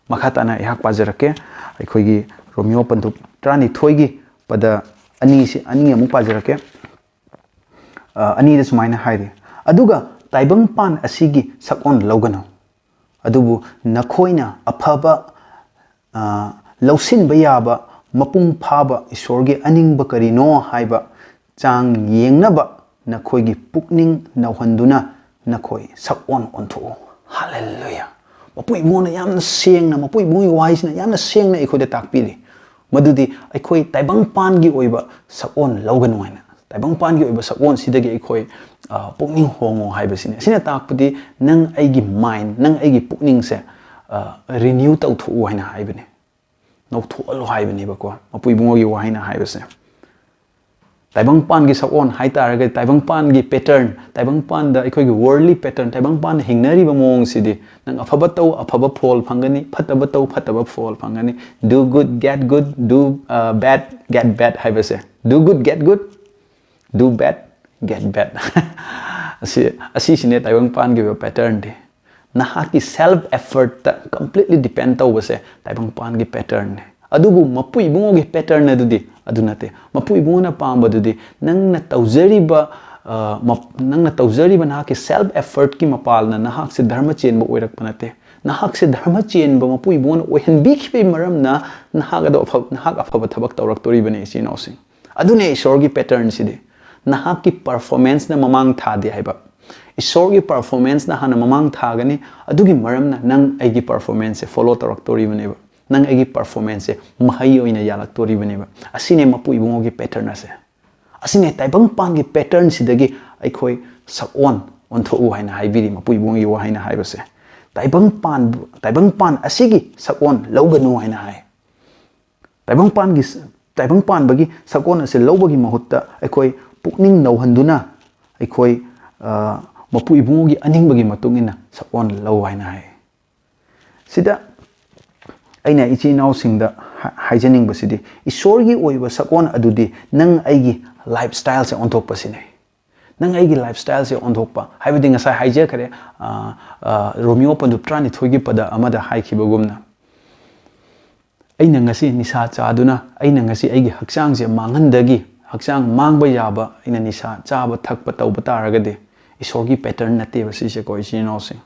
ꯃꯈꯥ ꯇꯥꯅ ꯑꯩꯍꯥꯛ ꯄꯥꯖꯔꯛꯀꯦ꯫ ꯑꯩꯈꯣꯏꯒꯤ ꯔꯣꯃꯤꯌꯣ ꯄꯟꯗꯨꯞ ꯇꯔꯥꯅꯤꯊꯣꯏꯒꯤ ꯄꯗ ꯑꯅꯤꯁꯤ, ꯑꯅꯤ ꯑꯃꯨꯛ ꯄꯥꯖꯔꯛꯀꯦ꯫ ꯑ, ꯑꯅꯤꯗ ꯁꯨꯃꯥꯏꯅ ꯍꯥꯏꯔꯤ, "ꯑꯗꯨꯒ ꯇꯥꯏꯕꯪꯄꯥꯟ ꯑꯁꯤꯒꯤ ꯁꯛꯑꯣꯟ ꯂꯧꯒꯅꯨ, ꯑꯗꯨꯕꯨ ꯅꯈꯣꯏꯅ ꯑꯐꯕ, ꯑ, ꯂꯧꯁꯤꯟꯕ ꯌꯥꯕ ꯃꯄꯨꯡ ꯐꯥꯕ ꯏꯁꯣꯔꯒꯤ ꯑꯅꯤꯡꯕ ꯀꯔꯤꯅꯣ ꯍꯥꯏꯕ ꯆꯥꯡ ꯌꯦꯡꯅꯕ ꯅꯈꯣꯏꯒꯤ ꯄꯨꯛꯅꯤꯡ ꯅꯧꯍꯟꯗꯨꯅ ꯅꯈꯣꯏ ꯁꯛꯑꯣꯟ ꯑꯣꯟꯊꯣꯛꯎ꯫" ꯍꯥꯂꯦꯂꯨꯌꯥ! ꯃꯄꯨ ꯏꯕꯨꯡꯅ ꯌꯥꯝꯅ ꯁꯦꯡꯅ, ꯃꯄꯨ ꯏꯕꯨꯡꯒꯤ ꯋꯥꯍꯩꯁꯤꯅ ꯌꯥꯝꯅ ꯁꯦꯡꯅ ꯑꯩꯈꯣꯏꯗ ꯇꯥꯛꯄꯤꯔꯤ꯫ ꯃꯗꯨꯗꯤ ꯑꯩꯈꯣꯏ ꯇꯥꯏꯕꯪꯄꯥꯟꯒꯤ ꯑꯣꯏꯕ ꯁꯛꯑꯣꯟ ꯂꯧꯒꯅꯨ ꯍꯥꯏꯅ꯫ ꯇꯥꯏꯕꯪꯄꯥꯟꯒꯤ ꯑꯣꯏꯕ ꯁꯛꯑꯣꯟꯁꯤꯗꯒꯤ ꯑꯩꯈꯣꯏ, ꯑ, ꯄꯨꯛꯅꯤꯡ ꯍꯣꯡꯉꯣ ꯍꯥꯏꯕꯁꯤꯅꯤ꯫ ꯑꯁꯤꯅ ꯇꯥꯛꯄꯗꯤ ꯅꯪ ꯑꯩꯒꯤ mind, ꯅꯪ ꯑꯩꯒꯤ ꯄꯨꯛꯅꯤꯡꯁꯦ, ꯑ, renew ꯇꯧꯊꯣꯛꯎ ꯍꯥꯏꯅ ꯍꯥꯏꯕꯅꯤ꯫ ꯅꯧꯊꯣꯛꯍꯜꯂꯣ ꯍꯥꯏꯕꯅꯦꯕꯀꯣ, ꯃꯄꯨ ꯏꯕꯨꯡꯉꯣꯒꯤ ꯋꯥꯍꯩꯅ ꯍꯥꯏꯕꯁꯦ꯫ ꯇꯥꯏꯕꯪꯄꯥꯟꯒꯤ ꯁꯛꯑꯣꯟ ꯍꯥꯏꯇꯥꯔꯒꯗꯤ, ꯇꯥꯏꯕꯪꯄꯥꯟꯒꯤ pattern, ꯇꯥꯏꯕꯪꯄꯥꯟꯗ ꯑꯩꯈꯣꯏꯒꯤ worldly pattern, ꯇꯥꯏꯕꯪꯄꯥꯟꯗ ꯍꯤꯡꯅꯔꯤꯕ ꯃꯑꯣꯡꯁꯤꯗꯤ, ꯅꯪ ꯑꯐꯕ ꯇꯧ, ꯑꯐꯕ ꯐꯣꯜ ꯐꯪꯒꯅꯤ, ꯐꯠꯇꯕ ꯇꯧ, ꯐꯠꯇꯕ ꯐꯣꯜ ꯐꯪꯒꯅꯤ, do good, get good, do, uh, bad, get bad ꯍꯥꯏꯕꯁꯦ, do good, get good, do bad, get bad꯫ ꯑꯁꯤ, ꯑꯁꯤꯁꯤꯅꯦ ꯇꯥꯏꯕꯪꯄꯥꯟꯒꯤ ꯑꯣꯏꯕ patternꯗꯤ꯫ ꯅꯍꯥꯛꯀꯤ self effortꯇ completely depend ꯇꯧꯕꯁꯦ ꯇꯥꯏꯕꯪꯄꯥꯟꯒꯤ patternꯅꯦ꯫ ꯑꯗꯨꯕꯨ ꯃꯄꯨ ꯏꯕꯨꯡꯉꯣꯒꯤ pattern ꯑꯗꯨꯗꯤ ꯑꯗꯨ ꯅꯠꯇꯦ꯫ ꯃꯄꯨ ꯏꯕꯨꯡꯉꯣꯅ ꯄꯥꯝꯕꯗꯨꯗꯤ ꯅꯪꯅ ꯇꯧꯖꯔꯤꯕ, ꯑ, ꯃꯞ-, ꯅꯪꯅ ꯇꯧꯖꯔꯤꯕ ꯅꯍꯥꯛꯀꯤ self effortꯀꯤ ꯃꯄꯥꯜꯅ ꯅꯍꯥꯛꯁꯦ ꯙꯔꯃ ꯆꯦꯟꯕ ꯑꯣꯏꯔꯛꯄ ꯅꯠꯇꯦ꯫ ꯅꯍꯥꯛꯁꯦ ꯙꯔꯃ ꯆꯦꯟꯕ ꯃꯄꯨ ꯏꯕꯨꯡꯉꯣꯅ ꯑꯣꯏꯍꯟꯕꯤꯈꯤꯕꯒꯤ ꯃꯔꯝꯅ ꯅꯍꯥꯛ ꯑꯗꯣ ꯑꯐ-, ꯅꯍꯥꯛ ꯑꯐꯕ ꯊꯕꯛ ꯇꯧꯔꯛꯇꯣꯔꯤꯕꯅꯤ, ꯏꯆꯤꯟ ꯏꯅꯥꯎꯁꯤꯡ꯫ ꯑꯗꯨꯅꯦ ꯏꯁꯣꯔꯒꯤ patternꯁꯤꯗꯤ꯫ ꯅꯍꯥꯛꯀꯤ performanceꯅ ꯃꯃꯥꯡ ꯊꯥꯗꯦ ꯍꯥꯏꯕ꯫ ꯏꯁꯣꯔꯒꯤ performanceꯅ ꯍꯥꯟꯅ ꯃꯃꯥꯡ ꯊꯥꯒꯅꯤ, ꯑꯗꯨꯒꯤ ꯃꯔꯝꯅ ꯅꯪ ꯑꯩꯒꯤ performanceꯁꯦ follow ꯇꯧꯔꯛꯇꯣꯔꯤꯕꯅꯦꯕ꯫ ꯅꯪ ꯑꯩꯒꯤ performanceꯁꯦ ꯃꯍꯩ ꯑꯣꯏꯅ ꯌꯥꯜꯂꯛꯇꯣꯔꯤꯕꯅꯦꯕ꯫ ꯑꯁꯤꯅꯦ ꯃꯄꯨ ꯏꯕꯨꯡꯉꯣꯒꯤ pattern ꯑꯁꯦ꯫ ꯑꯁꯤꯅꯦ ꯇꯥꯏꯕꯪꯄꯥꯟꯒꯤ patternꯁꯤꯗꯒꯤ ꯑꯩꯈꯣꯏ ꯁꯛꯑꯣꯟ ꯑꯣꯟꯊꯣꯛꯎ ꯍꯥꯏꯅ ꯍꯥꯏꯕꯤꯔꯤ ꯃꯄꯨ ꯏꯕꯨꯡꯉꯣꯒꯤ ꯋꯥꯍꯩꯅ ꯍꯥꯏꯕꯁꯦ꯫ ꯇꯥꯏꯕꯪꯄꯥꯟ, ꯇꯥꯏꯕꯪꯄꯥꯟ ꯑꯁꯤꯒꯤ ꯁꯛꯑꯣꯟ ꯂꯧꯒꯅꯨ ꯍꯥꯏꯅ ꯍꯥꯏ꯫ ꯇꯥꯏꯕꯪꯄꯥꯟꯒꯤ, ꯇꯥꯏꯕꯪꯄꯥꯟꯕꯒꯤ ꯁꯛꯑꯣꯟ ꯑꯁꯤ ꯂꯧꯕꯒꯤ ꯃꯍꯨꯠꯇ ꯑꯩꯈꯣꯏ ꯄꯨꯛꯅꯤꯡ ꯅꯧꯍꯟꯗꯨꯅ ꯑꯩꯈꯣꯏ, ꯑ, ꯃꯄꯨ ꯏꯕꯨꯡꯉꯣꯒꯤ ꯑꯅꯤꯡꯕꯒꯤ ꯃꯇꯨꯡ ꯏꯟꯅ ꯁꯛꯑꯣꯟ ꯂꯧ ꯍꯥꯏꯅ ꯍꯥꯏ꯫ ꯁꯤꯗ ꯑꯩꯅ ꯏꯆꯤꯟ ꯏꯅꯥꯎꯁꯤꯡꯗ ꯍꯥ-, ꯍꯥꯏꯖꯅꯤꯡꯕꯁꯤꯗꯤ, ꯏꯁꯣꯔꯒꯤ ꯑꯣꯏꯕ ꯁꯛꯑꯣꯟ ꯑꯗꯨꯗꯤ ꯅꯪ ꯑꯩꯒꯤ ꯂꯥꯏꯐ ꯁ꯭ꯇꯥꯏꯜꯁꯦ ꯑꯣꯟꯊꯣꯛꯄꯁꯤꯅꯦ꯫ ꯅꯪ ꯑꯩꯒꯤ ꯂꯥꯏꯐ ꯁ꯭ꯇꯥꯏꯜꯁꯦ ꯑꯣꯟꯊꯣꯛꯄ ꯍꯥꯏꯕꯗꯤ ꯉꯁꯥꯏ ꯍꯥꯏꯖꯈ꯭ꯔꯦ, ꯑ, ꯑ, ꯔꯣꯃꯤꯌꯣ ꯄꯟꯗꯨꯞ ꯇꯔꯥꯅꯤꯊꯣꯏꯒꯤ ꯄꯗ ꯑꯃꯗ ꯍꯥꯏꯈꯤꯕꯒꯨꯝꯅ, ꯑꯩꯅ ꯉꯁꯤ ꯅꯤꯁꯥ ꯆꯥꯗꯨꯅ, ꯑꯩꯅ ꯉꯁꯤ ꯑꯩꯒꯤ ꯍꯛꯆꯥꯡꯁꯦ ꯃꯥꯡꯍꯟꯗꯒꯤ, ꯍꯛꯆꯥꯡ ꯃꯥꯡꯕ ꯌꯥꯕ ꯑꯩꯅ ꯅꯤꯁꯥ ꯆꯥꯕ ꯊꯛꯄ ꯇꯧꯕ ꯇꯥꯔꯒꯗꯤ, ꯏꯁꯣꯔꯒꯤ ꯄꯦꯇꯔꯟ ꯅꯠꯇꯦꯕ ꯁꯤꯁꯦꯀꯣ, ꯏꯆꯤꯟ ꯏꯅꯥꯎꯁꯤꯡ꯫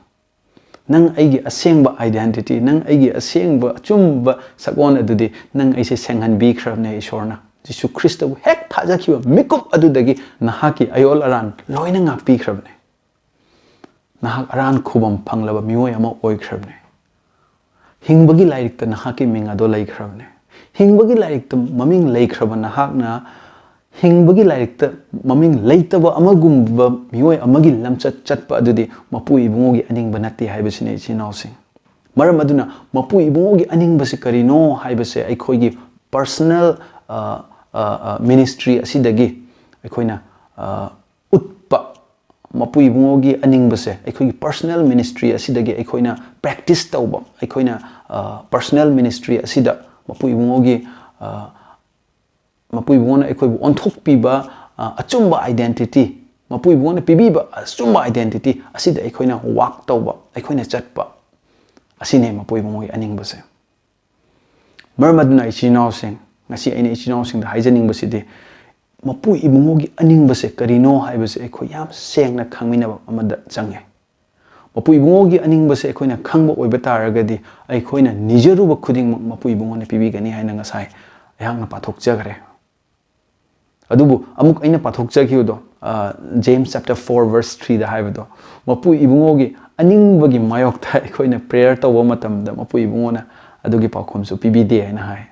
ꯅꯪ ꯑꯩꯒꯤ ꯑꯁꯦꯡꯕ ꯑꯥꯏꯗꯦꯟꯇꯤꯇꯤ, ꯅꯪ ꯑꯩꯒꯤ ꯑꯁꯦꯡꯕ ꯑꯆꯨꯝꯕ ꯁꯛꯑꯣꯟ ꯑꯗꯨꯗꯤ ꯅꯪ ꯑꯩꯁꯦ ꯁꯦꯡꯍꯟꯕꯤꯈ꯭ꯔꯕꯅꯦ ꯏꯁꯣꯔꯅ꯫ ꯖꯤꯁꯨ ꯈ꯭ꯔꯤꯁꯇꯕꯨ ꯍꯦꯛ ꯊꯥꯖꯈꯤꯕ ꯃꯤꯀꯨꯞ ꯑꯗꯨꯗꯒꯤ ꯅꯍꯥꯛꯀꯤ ꯑꯌꯣꯜ ꯑꯔꯥꯟ ꯂꯣꯏꯅ ꯉꯥꯛꯄꯤꯈ꯭ꯔꯕꯅꯦ꯫ ꯅꯍꯥꯛ ꯑꯔꯥꯟ ꯈꯨꯕꯝ ꯐꯪꯂꯕ ꯃꯤꯑꯣꯏ ꯑꯃ ꯑꯣꯏꯈ꯭ꯔꯕꯅꯦ꯫ ꯍꯤꯡꯕꯒꯤ ꯂꯥꯏꯔꯤꯛꯇ ꯅꯍꯥꯛꯀꯤ ꯃꯤꯡ ꯑꯗꯣ ꯂꯩꯈ꯭ꯔꯕꯅꯦ꯫ ꯍꯤꯡꯕꯒꯤ ꯂꯥꯏꯔꯤꯛꯇ ꯃꯃꯤꯡ ꯂꯩꯈ꯭ꯔꯕ ꯅꯍꯥꯛꯅ ꯍꯤꯡꯕꯒꯤ ꯂꯥꯏꯔꯤꯛꯇ ꯃꯃꯤꯡ ꯂꯩꯇꯕ ꯑꯃꯒꯨꯝꯕ ꯃꯤꯑꯣꯏ ꯑꯃꯒꯤ ꯂꯝꯆꯠ ꯆꯠꯄ ꯑꯗꯨꯗꯤ ꯃꯄꯨ ꯏꯕꯨꯡꯉꯣꯒꯤ ꯑꯅꯤꯡꯕ ꯅꯠꯇꯦ ꯍꯥꯏꯕꯁꯤꯅꯤ, ꯏꯆꯤꯟ ꯏꯅꯥꯎꯁꯤꯡ꯫ ꯃꯔꯝ ꯑꯗꯨꯅ ꯃꯄꯨ ꯏꯕꯨꯡꯉꯣꯒꯤ ꯑꯅꯤꯡꯕꯁꯤ ꯀꯔꯤꯅꯣ ꯍꯥꯏꯕꯁꯦ ꯑꯩꯈꯣꯏꯒꯤ ꯄꯔꯁꯅꯦꯜ, ꯑ, ꯑ, ꯑ, ꯃꯤꯅꯤꯁꯇ꯭ꯔꯤ ꯑꯁꯤꯗꯒꯤ ꯑꯩꯈꯣꯏꯅ, ꯑ, ꯎꯠꯄ, ꯃꯄꯨ ꯏꯕꯨꯡꯉꯣꯒꯤ ꯑꯅꯤꯡꯕꯁꯦ ꯑꯩꯈꯣꯏꯒꯤ ꯄꯔꯁꯅꯦꯜ ꯃꯤꯅꯤꯁꯇ꯭ꯔꯤ ꯑꯁꯤꯗꯒꯤ ꯑꯩꯈꯣꯏꯅ ꯄ꯭ꯔꯦꯛꯇꯤꯁ ꯇꯧꯕ, ꯑꯩꯈꯣꯏꯅ, ꯑ, ꯄꯔꯁꯅꯦꯜ ꯃꯤꯅꯤꯁꯇ꯭ꯔꯤ ꯑꯁꯤꯗ ꯃꯄꯨ ꯏꯕꯨꯡꯉꯣꯒꯤ, ꯑ, ꯃꯄꯨ ꯏꯕꯨꯡꯉꯣꯅ ꯑꯩꯈꯣꯏꯕꯨ ꯑꯣꯟꯊꯣꯛꯄꯤꯕ, ꯑ, ꯑꯆꯨꯝꯕ ꯑꯥꯏꯗꯦꯟꯇꯤꯇꯤ, ꯃꯄꯨ ꯏꯕꯨꯡꯉꯣꯅ ꯄꯤꯕꯤꯕ ꯑꯆꯨꯝꯕ ꯑꯥꯏꯗꯦꯟꯇꯤꯇꯤ ꯑꯁꯤꯗ ꯑꯩꯈꯣꯏꯅ ꯋꯥꯛ ꯇꯧꯕ, ꯑꯩꯈꯣꯏꯅ ꯆꯠꯄ, ꯑꯁꯤꯅꯦ ꯃꯄꯨ ꯏꯕꯨꯡꯉꯣꯒꯤ ꯑꯅꯤꯡꯕꯁꯦ꯫ ꯃꯔꯝ ꯑꯗꯨꯅ ꯏꯆꯤꯟ ꯏꯅꯥꯎꯁꯤꯡ, ꯉꯁꯤ ꯑꯩꯅ ꯏꯆꯤꯟ ꯏꯅꯥꯎꯁꯤꯡꯗ ꯍꯥꯏꯖꯅꯤꯡꯕꯁꯤꯗꯤ, ꯃꯄꯨ ꯏꯕꯨꯡꯉꯣꯒꯤ ꯑꯅꯤꯡꯕꯁꯦ ꯀꯔꯤꯅꯣ ꯍꯥꯏꯕꯁꯦ ꯑꯩꯈꯣꯏ ꯌꯥꯝ ꯁꯦꯡꯅ ꯈꯪꯃꯤꯟꯅꯕ ꯑꯃꯗ ꯆꯪꯉꯦ꯫ ꯃꯄꯨ ꯏꯕꯨꯡꯉꯣꯒꯤ ꯑꯅꯤꯡꯕꯁꯦ ꯑꯩꯈꯣꯏꯅ ꯈꯪꯕ ꯑꯣꯏꯕ ꯇꯥꯔꯒꯗꯤ, ꯑꯩꯈꯣꯏꯅ ꯅꯤꯖꯔꯨꯕ ꯈꯨꯗꯤꯡꯃꯛ ꯃꯄꯨ ꯏꯕꯨꯡꯉꯣꯅ ꯄꯤꯕꯤꯒꯅꯤ ꯍꯥꯏꯅ ꯉꯁꯥꯏ ꯑꯩꯍꯥꯛꯅ ꯄꯥꯊꯣꯛꯆꯈ꯭ꯔꯦ꯫ ꯑꯗꯨꯕꯨ ꯑꯃꯨꯛ ꯑꯩꯅ ꯄꯥꯊꯣꯛꯆꯈꯤꯕꯗꯣ, ꯑ, James chapter four verse three ꯗ ꯍꯥꯏꯕꯗꯣ, ꯃꯄꯨ ꯏꯕꯨꯡꯉꯣꯒꯤ ꯑꯅꯤꯡꯕꯒꯤ ꯃꯥꯌꯣꯛꯇ ꯑꯩꯈꯣꯏꯅ ꯄ꯭ꯔꯦꯌꯔ ꯇꯧꯕ ꯃꯇꯝꯗ ꯃꯄꯨ ꯏꯕꯨꯡꯉꯣꯅ ꯑꯗꯨꯒꯤ ꯄꯥꯎꯈꯨꯝꯁꯨ ꯄꯤꯕꯤꯗꯦ ꯍꯥꯏꯅ ꯍꯥꯏ꯫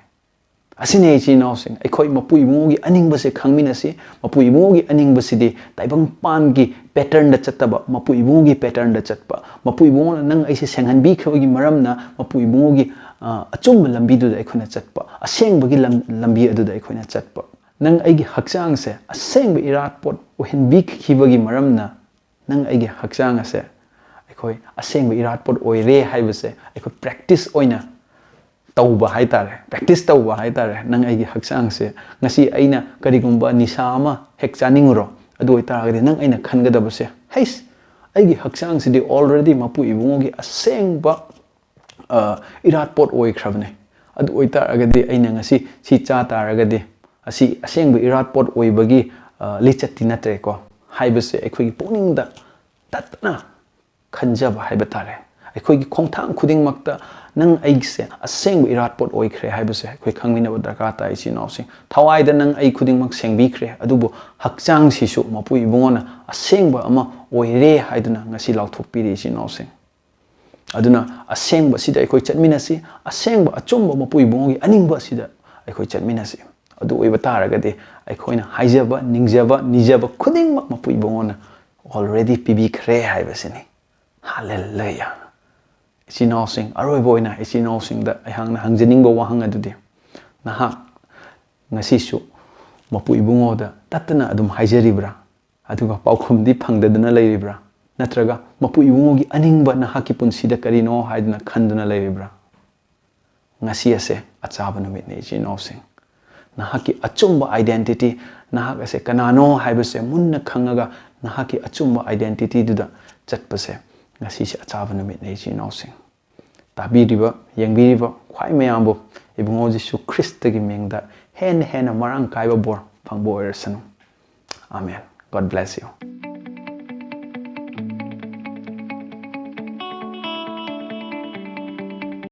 ꯑꯁꯤꯅꯤ, ꯏꯆꯤꯟ ꯏꯅꯥꯎꯁꯤꯡ, ꯑꯩꯈꯣꯏ ꯃꯄꯨ ꯏꯕꯨꯡꯉꯣꯒꯤ ꯑꯅꯤꯡꯕꯁꯦ ꯈꯪꯃꯤꯟꯅꯁꯤ꯫ ꯃꯄꯨ ꯏꯕꯨꯡꯉꯣꯒꯤ ꯑꯅꯤꯡꯕꯁꯤꯗꯤ ꯇꯥꯏꯕꯪꯄꯥꯟꯒꯤ patternꯗ ꯆꯠꯇꯕ, ꯃꯄꯨ ꯏꯕꯨꯡꯉꯣꯒꯤ patternꯗ ꯆꯠꯄ, ꯃꯄꯨ ꯏꯕꯨꯡꯉꯣꯅ ꯅꯪ ꯑꯩꯁꯦ ꯁꯦꯡꯍꯟꯕꯤꯈꯤꯕꯒꯤ ꯃꯔꯝꯅ ꯃꯄꯨ ꯏꯕꯨꯡꯉꯣꯒꯤ, ꯑ, ꯑꯆꯨꯝꯕ ꯂꯝꯕꯤꯗꯨꯗ ꯑꯩꯈꯣꯏꯅ ꯆꯠꯄ, ꯑꯁꯦꯡꯕꯒꯤ ꯂꯝ-, ꯂꯝꯕꯤ ꯑꯗꯨꯗ ꯑꯩꯈꯣꯏꯅ ꯆꯠꯄ꯫ ꯅꯪ ꯑꯩꯒꯤ ꯍꯛꯆꯥꯡꯁꯦ ꯑꯁꯦꯡꯕ ꯏꯔꯥꯠꯄꯣꯠ ꯑꯣꯏꯍꯟꯕꯤꯈꯤꯕꯒꯤ ꯃꯔꯝꯅ ꯅꯪ ꯑꯩꯒꯤ ꯍꯛꯆꯥꯡ ꯑꯁꯦ ꯑꯩꯈꯣꯏ ꯑꯁꯦꯡꯕ ꯏꯔꯥꯠꯄꯣꯠ ꯑꯣꯏꯔꯦ ꯍꯥꯏꯕꯁꯦ ꯑꯩꯈꯣꯏ practice ꯑꯣꯏꯅ ꯇꯧꯕ ꯍꯥꯏꯇꯥꯔꯦ, practice ꯇꯧꯕ ꯍꯥꯏꯇꯥꯔꯦ꯫ ꯅꯪ ꯑꯩꯒꯤ ꯍꯛꯆꯥꯡꯁꯦ, ꯉꯁꯤ ꯑꯩꯅ ꯀꯔꯤꯒꯨꯝꯕ ꯅꯤꯁꯥ ꯑꯃ ꯍꯦꯛ ꯆꯥꯅꯤꯡꯉꯨꯔꯣ, ꯑꯗꯨ ꯑꯣꯏꯇꯥꯔꯒꯗꯤ ꯅꯪ ꯑꯩꯅ ꯈꯟꯒꯗꯕꯁꯦ, "ꯍꯩꯁ, ꯑꯩꯒꯤ ꯍꯛꯆꯥꯡꯁꯤꯗꯤ already ꯃꯄꯨ ꯏꯕꯨꯡꯉꯣꯒꯤ ꯑꯁꯦꯡꯕ, ꯑ, ꯏꯔꯥꯠꯄꯣꯠ ꯑꯣꯏꯈ꯭ꯔꯕꯅꯦ꯫ ꯑꯗꯨ ꯑꯣꯏꯇꯥꯔꯒꯗꯤ ꯑꯩꯅ ꯉꯁꯤ ꯁꯤ ꯆꯥ ꯇꯥꯔꯒꯗꯤ ꯑꯁꯤ ꯑꯁꯦꯡꯕ ꯏꯔꯥꯠꯄꯣꯠ ꯑꯣꯏꯕꯒꯤ, ꯑ, ꯂꯤꯆꯠꯇꯤ ꯅꯠꯇ꯭ꯔꯦꯀꯣ" ꯍꯥꯏꯕꯁꯦ ꯑꯩꯈꯣꯏꯒꯤ ꯄꯨꯛꯅꯤꯡꯗ ꯇꯠꯇꯅ ꯈꯟꯖꯕ ꯍꯥꯏꯕ ꯇꯥꯔꯦ꯫ ꯑꯩꯈꯣꯏꯒꯤ ꯈꯣꯡꯊꯥꯡ ꯈꯨꯗꯤꯡꯃꯛꯇ ꯅꯪ ꯑꯩꯒꯤꯁꯦ ꯑꯁꯦꯡꯕ ꯏꯔꯥꯠꯄꯣꯠ ꯑꯣꯏꯈ꯭ꯔꯦ ꯍꯥꯏꯕꯁꯦ ꯑꯩꯈꯣꯏ ꯈꯪꯃꯤꯟꯅꯕ ꯗꯔꯀꯥꯔ ꯇꯥꯏ, ꯏꯆꯤꯟ ꯏꯅꯥꯎꯁꯤꯡ꯫ ꯊꯋꯥꯏꯗ ꯅꯪ ꯑꯩ ꯈꯨꯗꯤꯡꯃꯛ ꯁꯦꯡꯕꯤꯈ꯭ꯔꯦ, ꯑꯗꯨꯕꯨ ꯍꯛꯆꯥꯡꯁꯤꯁꯨ ꯃꯄꯨ ꯏꯕꯨꯡꯉꯣꯅ ꯑꯁꯦꯡꯕ ꯑꯃ ꯑꯣꯏꯔꯦ ꯍꯥꯏꯗꯨꯅ ꯉꯁꯤ ꯂꯥꯎꯊꯣꯛꯄꯤꯔꯤ, ꯏꯆꯤꯟ ꯏꯅꯥꯎꯁꯤꯡ꯫ ꯑꯗꯨꯅ ꯑꯁꯦꯡꯕ ꯑꯁꯤꯗ ꯑꯩꯈꯣꯏ ꯆꯠꯃꯤꯟꯅꯁꯤ, ꯑꯁꯦꯡꯕ ꯑꯆꯨꯝꯕ ꯃꯄꯨ ꯏꯕꯨꯡꯉꯣꯒꯤ ꯑꯅꯤꯡꯕ ꯑꯁꯤꯗ ꯑꯩꯈꯣꯏ ꯆꯠꯃꯤꯟꯅꯁꯤ꯫ ꯑꯗꯨ ꯑꯣꯏꯕ ꯇꯥꯔꯒꯗꯤ ꯑꯩꯈꯣꯏꯅ ꯍꯥꯏꯖꯕ, ꯅꯤꯡꯖꯕ, ꯅꯤꯖꯕ ꯈꯨꯗꯤꯡꯃꯛ ꯃꯄꯨ ꯏꯕꯨꯡꯉꯣꯅ already ꯄꯤꯕꯤꯈ꯭ꯔꯦ ꯍꯥꯏꯕꯁꯤꯅꯤ꯫ ꯍꯥꯂꯦꯂꯨꯌꯥ! ꯏꯆꯤꯟ ꯏꯅꯥꯎꯁꯤꯡ, ꯑꯔꯣꯏꯕ ꯑꯣꯏꯅ ꯏꯆꯤꯟ ꯏꯅꯥꯎꯁꯤꯡꯗ ꯑꯩꯍꯥꯛꯅ ꯍꯪꯖꯅꯤꯡꯕ ꯋꯥꯍꯪ ꯑꯗꯨꯗꯤ, ꯅꯍꯥꯛ ꯉꯁꯤꯁꯨ ꯃꯄꯨ ꯏꯕꯨꯡꯉꯣꯗ ꯇꯠꯇꯅ ꯑꯗꯨꯝ ꯍꯥꯏꯖꯔꯤꯕ꯭ꯔꯥ? ꯑꯗꯨꯒ ꯄꯥꯎꯈꯨꯝꯗꯤ ꯐꯪꯗꯗꯨꯅ ꯂꯩꯔꯤꯕ꯭ꯔꯥ? ꯅꯠꯇ꯭ꯔꯒ ꯃꯄꯨ ꯏꯕꯨꯡꯉꯣꯒꯤ ꯑꯅꯤꯡꯕ ꯅꯍꯥꯛꯀꯤ ꯄꯨꯟꯁꯤꯗ ꯀꯔꯤꯅꯣ ꯍꯥꯏꯗꯨꯅ ꯈꯟꯗꯨꯅ ꯂꯩꯔꯤꯕ꯭ꯔꯥ? ꯉꯁꯤ ꯑꯁꯦ ꯑꯆꯥꯕ ꯅꯨꯃꯤꯠꯅꯤ, ꯏꯆꯤꯟ ꯏꯅꯥꯎꯁꯤꯡ꯫ ꯅꯍꯥꯛꯀꯤ ꯑꯆꯨꯝꯕ identity, ꯅꯍꯥꯛ ꯑꯁꯦ ꯀꯅꯥꯅꯣ ꯍꯥꯏꯕꯁꯦ ꯃꯨꯟꯅ ꯈꯪꯉꯒ ꯅꯍꯥꯛꯀꯤ ꯑꯆꯨꯝꯕ identityꯗꯨꯗ ꯆꯠꯄꯁꯦ ꯉꯁꯤꯁꯦ ꯑꯆꯥꯕ ꯅꯨꯃꯤꯠꯅꯤ, ꯏꯆꯤꯟ ꯏꯅꯥꯎꯁꯤꯡ꯫ ꯇꯥꯕꯤꯔꯤꯕ, ꯌꯦꯡꯕꯤꯔꯤꯕ ꯈ꯭ꯋꯥꯏ ꯃꯌꯥꯝꯕꯨ ꯏꯕꯨꯡꯉꯣ ꯖꯤꯁꯨ ꯈ꯭ꯔꯤꯁꯇꯒꯤ ꯃꯤꯡꯗ ꯍꯦꯟꯅ ꯍꯦꯟꯅ ꯃꯔꯥꯡ ꯀꯥꯏꯕ ꯕꯣꯔ ꯐꯪꯕ ꯑꯣꯏꯔꯁꯅꯨ꯫ Amen. God bless you.